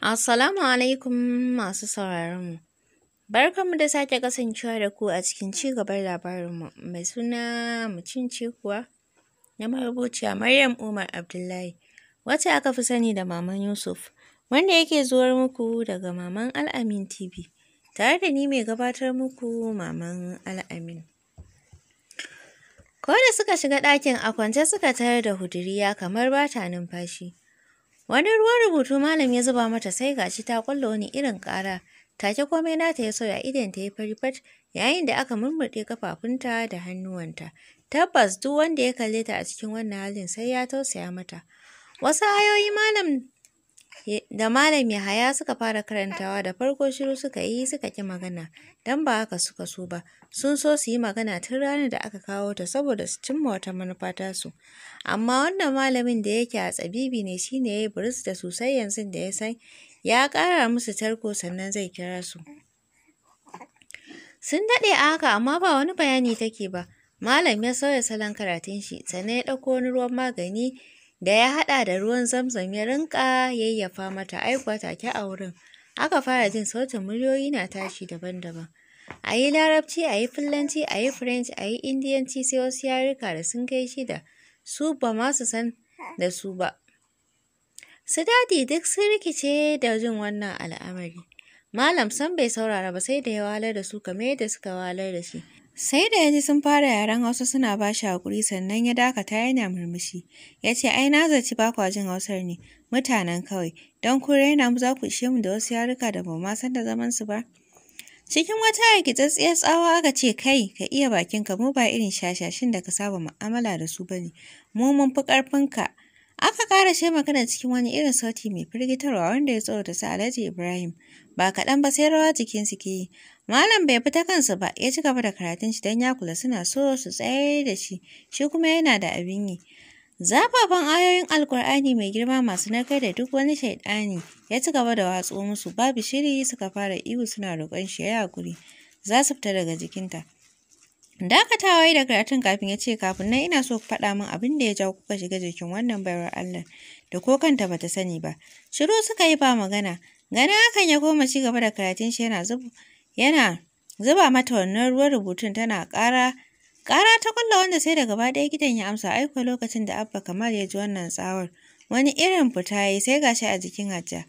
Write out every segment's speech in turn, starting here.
Assalamu alaikum masu sauraronmu. Barkanmu da sake kasancewa da ku a cikin ci gaban labarinmu mai suna mutum ce kuwa na marubuciya Maryam Umar Abdullahi, wacce aka fi sani da Maman Yusuf, wanda yake zuwar muku daga Maman Al'amin TV, tare da ni mai gabatar muku Maman Al'amin. Ko da suka shiga ɗakin a kwance suka tarar da Huduriya kamar ba ta numfashi. Wani ruwan rubutu malam ya zuba mata sai gashi ta ƙulla wani irin ƙara. Take komai nata ya sauya idon ta ya fari fat yayin da aka murmurɗe kafafunta da hannuwanta. Tabbas duk wanda ya kalle ta a cikin wannan halin sai ya tausaya mata. Wasu ayoyi malam da malam Yahaya suka fara karantawa da farko shiru suka yi suka ƙi magana don ba haka suka so ba. Sun so su yi magana tun ranar da aka kawo ta saboda su cimma wata manufa tasu. Amma wannan malamin da yake a tsabibi ne shi ne ya yi buris da su sai yanzu da ya san ya ƙara musu tarko sannan zai kira su. Sun daɗe a haka amma ba wani bayani take ba. Malam ya sauya salon karatun shi sannan ya ɗauko wani ruwan magani da ya haɗa da ruwan zamzam ya rinƙa yayyafa mata ai kuwa take a wurin. Aka fara jin sautin muryoyi na tashi daban-daban. A yi Larabci, a yi Fulanci, a yi French, a yi Indiyanci sai wasu yaruka da sun kai shida. Su ba ma su san da su ba. Su dadi duk sun rikice da jin wannan al'amari. Malam sam bai saurara ba sai da ya wahalar da su kamar yadda suka wahalar da shi. Sai da ya ji sun fara yaren Hausa suna ba shi haƙuri sannan ya dakata yana murmushi. Ya ce ai na zaci ba kwa jin Hausar ne, mutanen kawai, don kun raina mu za ku ishe mu da wasu yaruka da ba ma san da zaman su ba. Cikin wata hargitsatsiyar tsawa aka ce kai ka iya bakinka mu ba irin shashashin da ka saba mu'amala da su ba ne, mu mun fi ƙarfinka. Aka ƙara magana cikin wani irin sauti mai firgitarwa wanda ya tsorata su Alhaji Ibrahim. Ba kaɗan ba sai rawa jikinsu ke yi. Malam bai bi ta kansu ba, ya ci gaba da karatun shi don ya kula suna so su tsayar da shi, shi kuma yana da abin yi. Zafafan ayoyin Alƙur'ani mai girma masu narkar da duk wani shaiɗani ya ci gaba da watso musu, babu shiri suka fara ihu suna roƙon shi ya yi haƙuri, za su fita daga jikinta. Dakatawa ya da karatun kafin ya ce kafin nan ina so ku faɗa min abin da ya jawo kuka shiga jikin wannan baiwar Allah da ko kanta bata sani ba. Shiru suka yi ba magana. Ganin hakan ya koma ci gaba da karatun shi yana yana zuba mata wannan ruwan rubutun tana ƙara ƙara ta ƙulla wanda sai da gaba ɗaya gidan ya amsa ai kuwa lokacin da Abba Kamal ya ji wannan tsawar wani irin fita ya yi sai gashi a jikin Hajja.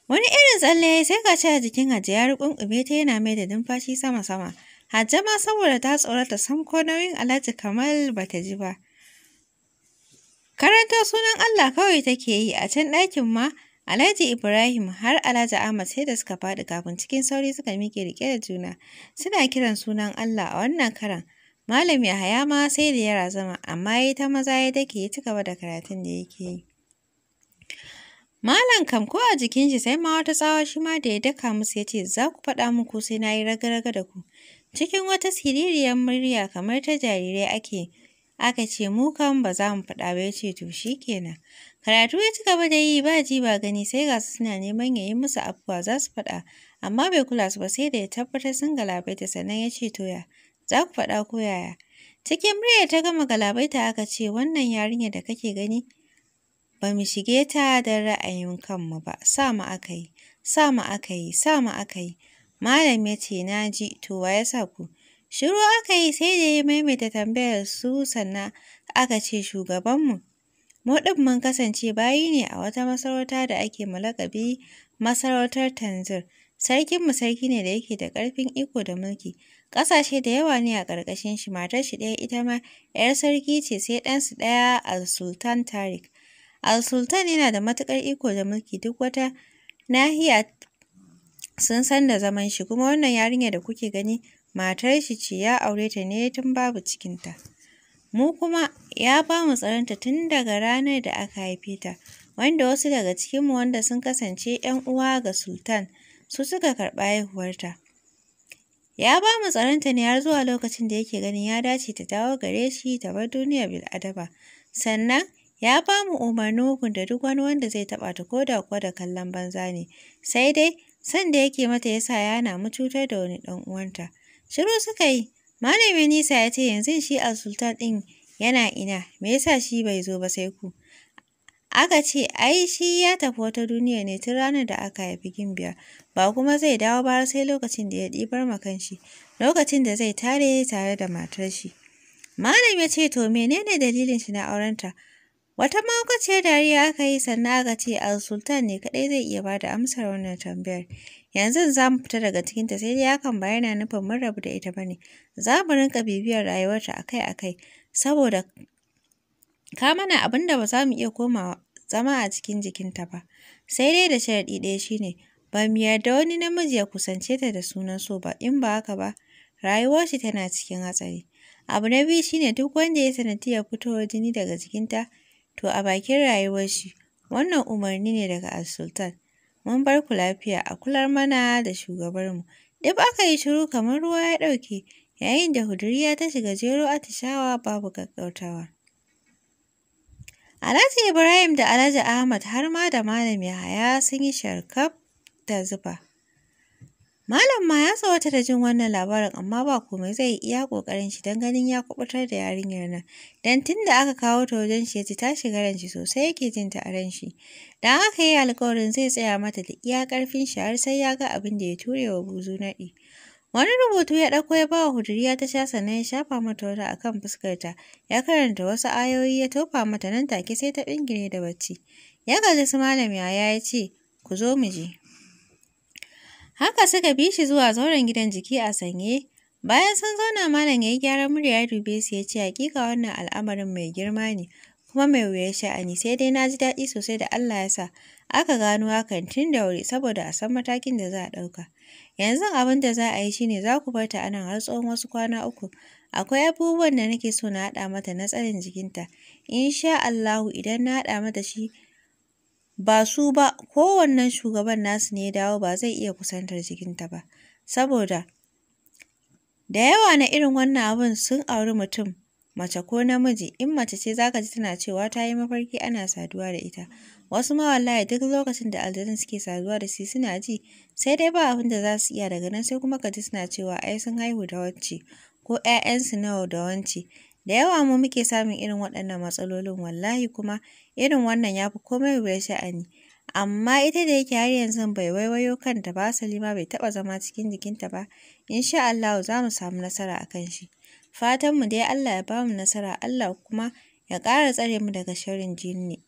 Wani irin tsalle ya yi sai gashi a jikin Hajja ya ruƙunƙume ta yana mai da numfashi sama-sama. Hajja ma saboda ta tsorata sam ko nauyin Alhaji Kamal ba ta ji ba. Karanto sunan Allah kawai take yi a can ɗakin ma Alhaji Ibrahim har Alhaji Ahmad sai da suka faɗi kafin cikin sauri suka miƙe riƙe da juna. Suna kiran sunan Allah a wannan karan. Malam Yahaya ma sai da ya razama amma ya yi ta maza ya dake ya ci gaba da karatun da yake yi. Malam kam ko a jikin shi sai ma wata tsawa shi ma da ya daka musu ya ce za ku faɗa min ko sai na yi raga-raga da ku. Cikin wata siririyar murya kamar ta jarirai ake aka ce mu kam ba za mu faɗa ba ya ce to shi kenan. Karatu ya ci gaba da yi ba ji ba gani sai ga su suna neman ya yi musu afuwa za su faɗa amma bai kula su ba sai da ya tabbatar sun galabaita sannan ya ce to ya za ku faɗa ko yaya. Cikin muryar ta gama galabaita aka ce wannan yarinyar da kake gani ba mu shige ta don ra'ayin kanmu ba sa mu aka yi sa mu aka yi sa mu aka yi. Malam ya ce na ji to wa ya sa ku? Shiru aka yi sai da ya maimaita tambayar su sannan aka ce shugabanmu. Mu ɗin mun kasance bayi ne a wata masarauta da ake ma laƙabi masarautar Tanzir. Sarkinmu sarki ne da yake da ƙarfin iko da mulki. Ƙasashe da yawa ne a ƙarƙashin shi, matar shi ɗaya ita ma 'yar sarki ce sai ɗansu ɗaya Al-Sultan Tarik. Al-Sultan yana da matuƙar iko da mulki duk wata nahiya sun san da zaman shi kuma wannan yarinyar da kuke gani matar shi ce ya aure ta ne tun babu cikinta. Mu kuma ya ba mu tsaronta tun daga ranar da aka haife ta, wanda wasu daga cikinmu wanda sun kasance 'yan uwa ga Sultan su suka karɓi haihuwarta. Ya ba mu tsaronta ne har zuwa lokacin da yake ganin ya dace ta dawo gare shi ta bar duniyar bil'adama. Sannan ya ba mu umarnin hukunta duk wani wanda zai taɓa ta ko da kuwa da kallon banza ne. Sai dai son da yake mata ya sa ya hana mu cutar da wani ɗan uwanta. Shiru suka yi. Malamin Nisa ya ce yanzu shi Al-Sultan ɗin yana ina, me yasa shi bai zo ba sai ku? Aka ce ai shi ya tafi wata duniya ne tun ranar da aka haifi Gimbiya, ba kuma zai dawo ba har sai lokacin da ya ɗibar ma kanshi, lokacin da zai tare tare da matar shi. Malam ya ce to menene dalilin shi na aurenta? Wata mahaukaciyar dariya aka yi sannan aka ce Al-Sultan ne kaɗai zai iya ba da amsar wannan tambayar. Yanzu za mu fita daga cikinta sai dai hakan ba yana nufin mun rabu da ita ba ne. Za mu rinƙa bibiyar rayuwarta akai-akai saboda ka mana abin da ba za mu iya komawa zama a cikin jikinta ba. Sai dai da sharaɗi ɗaya shi ne, ba mu yarda wani namiji ya kusance ta da sunan so ba, in ba haka ba rayuwar shi tana cikin hatsari. Abu na biyu shi ne duk wanda ya sanadiyyar fitowar jini daga jikinta to a bakin rayuwar shi. Wannan umarni ne daga Al-Sultan. Mun bar ku lafiya, a kular mana da shugabarmu. Duk aka yi shiru kamar ruwa ya ɗauke, yayin da Huduriya ta shiga jero atishawa babu ƙaƙƙautawa. Alhaji Ibrahim da Alhaji Ahmad har ma da Malam Yahaya sun yi sharkaf da zufa. Malam ma ya tsorata da jin wannan labarin amma ba komai zai yi iya ƙoƙarin shi don ganin ya kuɓutar da yarinyar nan. Don tun da aka kawo ta wajen shi ya ji ta shiga ran shi sosai yake jin ta a ran shi. Don haka ya yi alƙawarin zai tsaya mata da iya ƙarfin shi har sai ya ga abin da ya ture wa buzu naɗi. Wani rubutu ya ɗauko ya ba wa Huduriya ta sha sannan ya shafa mata wata a kan fuskarta. Ya karanta wasu ayoyi ya tofa mata nan take sai ta ɓingire da bacci. Ya kalli su Malam Yahaya ya ce, ku zo mu je. Haka suka bi shi zuwa zauren gidan jiki a sanye. Bayan sun zauna Malam ya yi gyaran murya ya dube su ya ce hakika wannan al'amarin mai girma ne kuma mai wuyar sha'ani sai dai na ji daɗi sosai da Allah ya sa aka gano hakan tun da wuri saboda a san matakin da za a ɗauka. Yanzu abin da za a yi shi ne za ku bar ta a nan har tsawon wasu kwana uku. Akwai abubuwan da nake so na haɗa mata na tsarin jikinta. Insha Allahu idan na haɗa mata shi ba su ba kowannen shugaban nasu ne ya dawo ba zai iya kusantar jikinta ba. Saboda da yawa na irin wannan abun sun auri mutum mace ko namiji in mace ce za ka ji tana cewa ta yi mafarki ana saduwa da ita. Wasu ma wallahi duk lokacin da aljanun suke saduwa da su suna ji sai dai ba abin da za su iya daga nan sai kuma ka ji suna cewa ai sun haihu da wacce ko ‘ya'yansu nawa da wance. Da yawa mu muke samun irin waɗannan matsalolin wallahi kuma irin wannan ya fi komai wuyar sha'ani. Amma ita da yake har yanzu bai waiwayo kanta ba hasali ma bai taɓa zama cikin jikinta ba insha Allahu za mu samu nasara a kan shi. Fatanmu dai Allah ya ba mu nasara Allah kuma ya ƙara tsare mu daga sharrin jinni.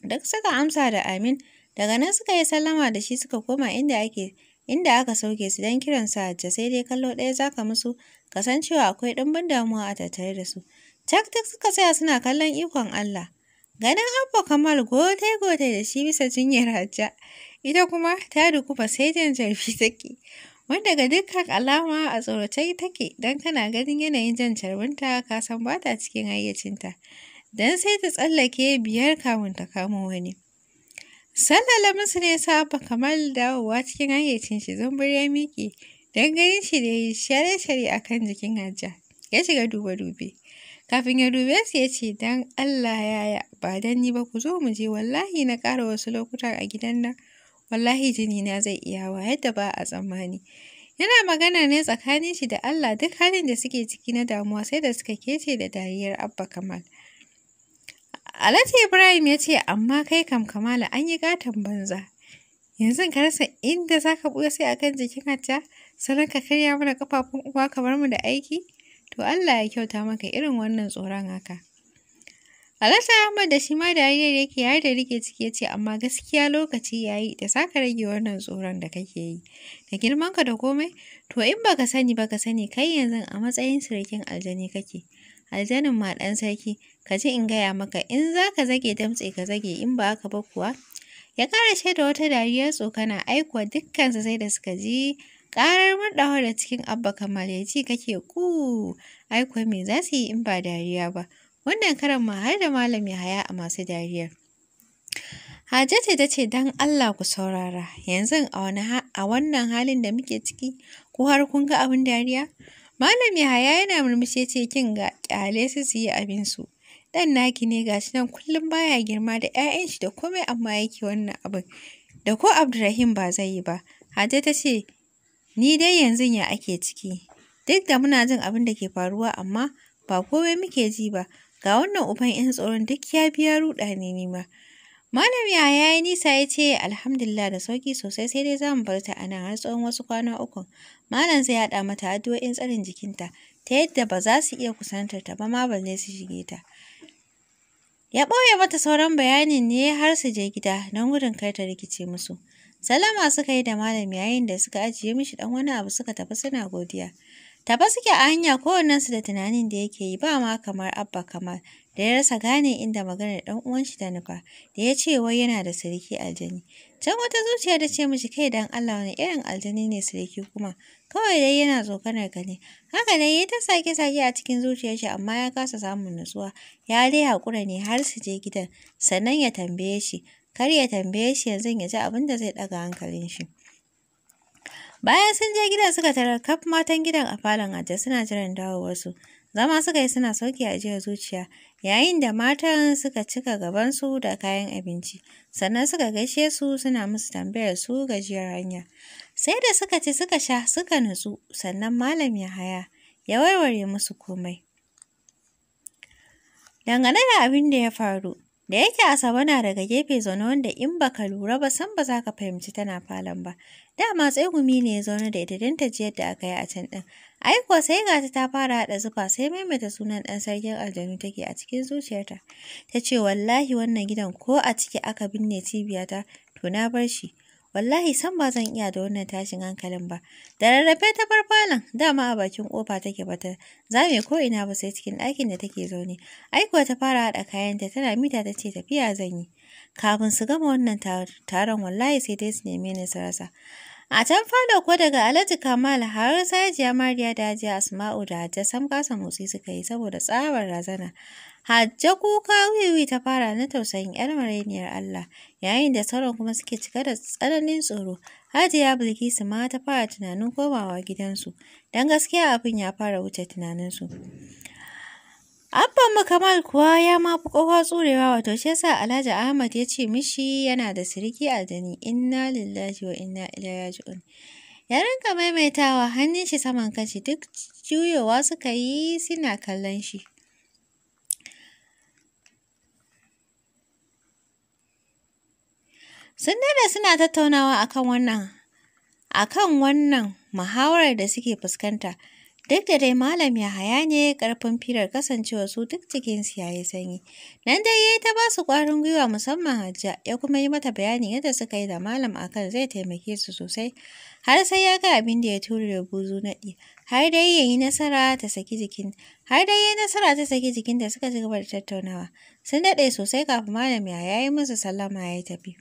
Duk suka amsa da amin. Daga nan suka yi sallama da shi suka koma inda ake inda aka sauke su don kiran su Hajja sai dai kallo ɗaya za ka musu ka san cewa akwai ɗimbin damuwa a tattare da su. Cak duk suka tsaya suna kallon ikon Allah. Ganin Abba Kamal gotai-gotai da shi bisa cinyar Hajja, ita kuma ta dukufa sai jan carbi take. Wanda ga dukkan alama a tsorace take don kana ganin yanayin jan carbinta ka san ba ta cikin hayyacinta. Don sai ta tsallake biyar kamun ta kamo wani. Sallala musu ne sa Abba Kamal dawowa cikin hayyacin shi zumbur ya miƙe don ganin shi da ya yi share-share a kan jikin Hajja. Ya shiga dube-dube. Kafin ya dube su ya ce, don Allah yaya ba don ni ba ku zo mu je wallahi na ƙara wasu lokutan a gidan nan. Wallahi jini na zai iya hawa yadda ba a tsammani. Yana magana ne tsakanin shi da Allah duk halin da suke ciki na damuwa sai da suka kece da dariyar Abba Kamal. Alhaji Ibrahim ya ce, amma kai kam Kamala an yi ƙaton banza. Yanzu ka rasa inda za ka ɓuya sai a kan jikin Hajja, sannan ka karya mana ƙafafun uwa ka bar mu da aiki? To Allah ya kyauta maka irin wannan tsoron haka. Alhaji Ahmad da shi ma dariyar yake har da rike ciki ya ce amma gaskiya lokaci ya yi da za ka rage wannan tsoron da kake yi. Da girmanka da komai, to in baka sani ba ka sani kai yanzu a matsayin surukin aljani kake. Aljanin ma ɗan sarki, ka ji in gaya maka in za ka zage damtse ka zage in ba haka ba kuwa. Ya ƙara da wata dariyar tsokana ai kuwa dukkansu sai da suka ji ƙarar murɗawar da cikin Abba Kamal ya ji kake ƙu ai kuwa me za su yi in ba dariya ba. Wannan karan ma har da Malam Yahaya a masu dariyar. Hajjatu ta ce don Allah ku saurara yanzu a wannan halin da muke ciki ko har kun ga abin dariya? Malam Yahaya yana murmushi ya ce kin ga ƙyale su su yi abinsu. Ɗan naki ne ga shi nan kullum baya girma da 'ya'yan shi da komai amma yake wannan abin. Da ko Abdurrahim ba zai yi ba. Hajja ta ce ni dai yanzu ya ake ciki. Duk da muna jin abin da ke faruwa amma ba komai muke ji ba. Ga wannan uban 'yan tsoron duk ya biya ruɗa ne ni ma. Malam Yahaya ya nisa ya ce alhamdulillah da sauƙi sosai, sai dai za mu bar ta a nan har tsawon wasu kwana uku. Malam zai haɗa mata addu'o'in tsarin jikinta ta yadda ba za su iya kusantar ta ba ma balle su shige ta. Ya ɓoye mata sauran bayanin ne har su je gida don gudun kar ta rikice musu. Salama suka yi da malam yayin da suka ajiye mishi ɗan wani abu suka tafi suna godiya. Tafe suke a hanya kowannensu da tunanin da yake yi, ba ma kamar Abba Kamal da ya rasa gane inda maganar ɗan uwanshi ta nufa da ya ce wai yana da siriki aljani. Can wata zuciya ta ce mishi kai dan Allah wani irin aljani ne siriki kuma, kawai dai yana tsokanar ka ne. Haka dai ya ta sake-sake a cikin zuciyar shi amma ya kasa samun nutsuwa. Ya dai haƙura ne har su je gidan sannan ya tambaye shi, kar ya tambaye shi yanzu ya ji abin da zai ɗaga hankalin shi. Bayan sun je gidan suka tarar kaf matan gidan a falon Hajja suna jiran dawowarsu. Zama suka yi suna sauke ajiyar zuciya, yayin da matan suka cika gabansu da kayan abinci. Sannan suka gaishe su suna musu tambayar su gajiyar hanya. Sai da suka ci suka sha suka nutsu, sannan Malam Yahaya ya warware musu komai. Dangane da abin da ya faru, da yake Asabe na daga gefe zaune wanda in baka lura ba sam ba za ka fahimci tana falon ba. Dama tsegumi ne ya zaune da ita don ta ji yadda aka yi a can ɗin. Ai kuwa sai ga ta fara haɗa zufa sai maimaita sunan ɗan sarkin aljanu take a cikin zuciyarta. Ta ce wallahi wannan gidan ko a ciki aka binne cibiyata to na bar shi. Wallahi sam ba zan iya da wannan tashin hankalin ba. Da rarrafe ta bar falon, dama a bakin ƙofa take bata zame ko ina ba sai cikin ɗakin da take zaune. Ai kuwa ta fara haɗa kayanta tana mita ta ce tafiya zan yi. Kafin su gama wannan taron wallahi sai dai su neme ni su rasa. A can falo ko daga Alhaji Kamal har sai Hajiya Mariya da Hajiya Asma'u da Hajja sam kasa motsi suka yi saboda tsabar razana. Hajja kuka wiwi ta fara na tausayin 'yar marainiyar Allah, yayin da sauran kuma suke cike da tsananin tsoro. Hajiya Bilkisu ma ta fara tunanin komawa gidansu, don gaskiya abin ya fara wuce tunaninsu. Abbanmu Kamal kuwa ya ma fi kowa tsurewa, wato shi yasa Alhaji Ahmad ya ce mishi yana da siriki aljani, inna lillahi wa inna ilaihi raji'un. Ya rinka maimaitawa hannun shi saman kanshi, duk juyowa suka yi suna kallon shi. Sun daɗe suna tattaunawa akan wannan muhawarar da suke fuskanta. Duk da dai Malam Yahaya ne ƙarfin firar kasancewa su duk jikinsu ya yi sanyi. Nan dai ya yi ta ba su ƙwarin gwiwa musamman Hajja, ya kuma yi mata bayanin yadda suka yi da Malam akan zai taimake su sosai. Har sai ya ga abin da ya ture buzu naɗi. Har dai ya yi nasara ta saki jikin. Har dai ya yi nasara ta saki jikin da suka ci gaba da tattaunawa. Sun daɗe sosai kafin Malam Yahaya ya yi musu sallama ya tafi.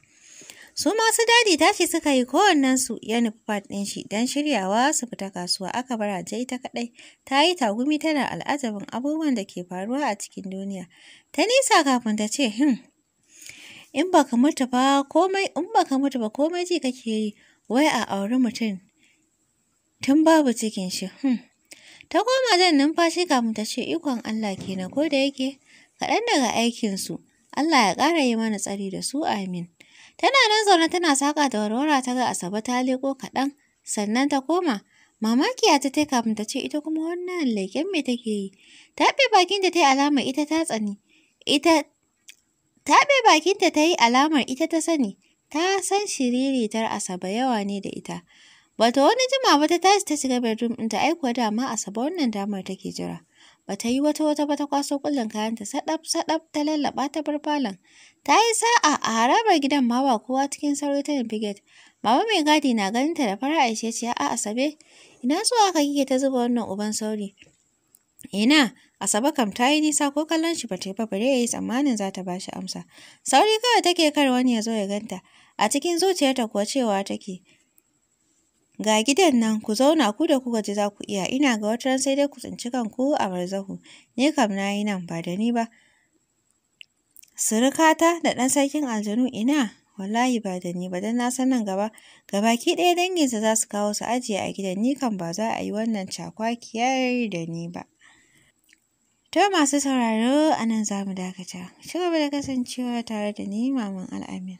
Su masu dadi tashi suka yi kowannensu ya nufi fat ɗin shi don shiryawa su fita kasuwa, aka bar Hajja ita kaɗai. Ta yi tagumi tana al'ajabin abubuwan da ke faruwa a cikin duniya. Ta nisa kafin ta ce in baka mutu ba komai in baka mutu ba komai ji kake yi wai a auri mutum tun babu cikin shi. Ta koma jan numfashi kafin ta ce ikon Allah kenan, ko da yake kaɗan daga aikinsu. Allah ya ƙara yi mana tsari da su, amin. Tana nan zaune tana saƙa da warwara ta ga Asabe ta leƙo kaɗan, sannan ta koma. Mamaki ya ta kafin ta ce ita kuma wannan leƙen me take yi? Taɓe bakinta ta yi alamar ita ta tsani. Ita taɓe bakinta ta yi alamar ita ta sani. Ta san shiriritar Asabe yawa ne da ita. Bata wani jima ba ta tashi ta shiga bedroom ɗinta, ai kuwa dama Asabe wannan damar take jira. Bata yi wata wata ba ta kwaso ƙullin kayanta saɗaf saɗaf ta lallaɓa ta bar falon. Ta yi sa'a a harabar gidan ma ba kowa, cikin sauri ta nufi gate. Baba mai gadi na ganin ta da fara'a ya ce a'a Asabe, ina zuwa haka kike ta zuba wannan uban sauri? Ina, Asabe kam ta yi nisa ko kallon shi bata yi ba bare ya yi tsammanin za ta ba shi amsa. Sauri kawai take kar wani ya zo ya ganta. A cikin zuciyarta kuwa cewa take, ga gidan nan ku zauna ku da kuka ji za ku iya, ina ga wata ran sai dai ku tsinci kanku a barzahu. Ni kam na yi nan ba da ni ba. Surukata da ɗan sarkin aljanu ina, wallahi ba da ni ba, don na san nan gaba gabaki ɗaya danginsa za su kawo su ajiye a gidan, ni kam ba za a yi wannan cakwakiyar da ni ba. To masu sauraro, a nan za mu dakata. Ci gaba da kasancewa tare da ni Maman Al'amin.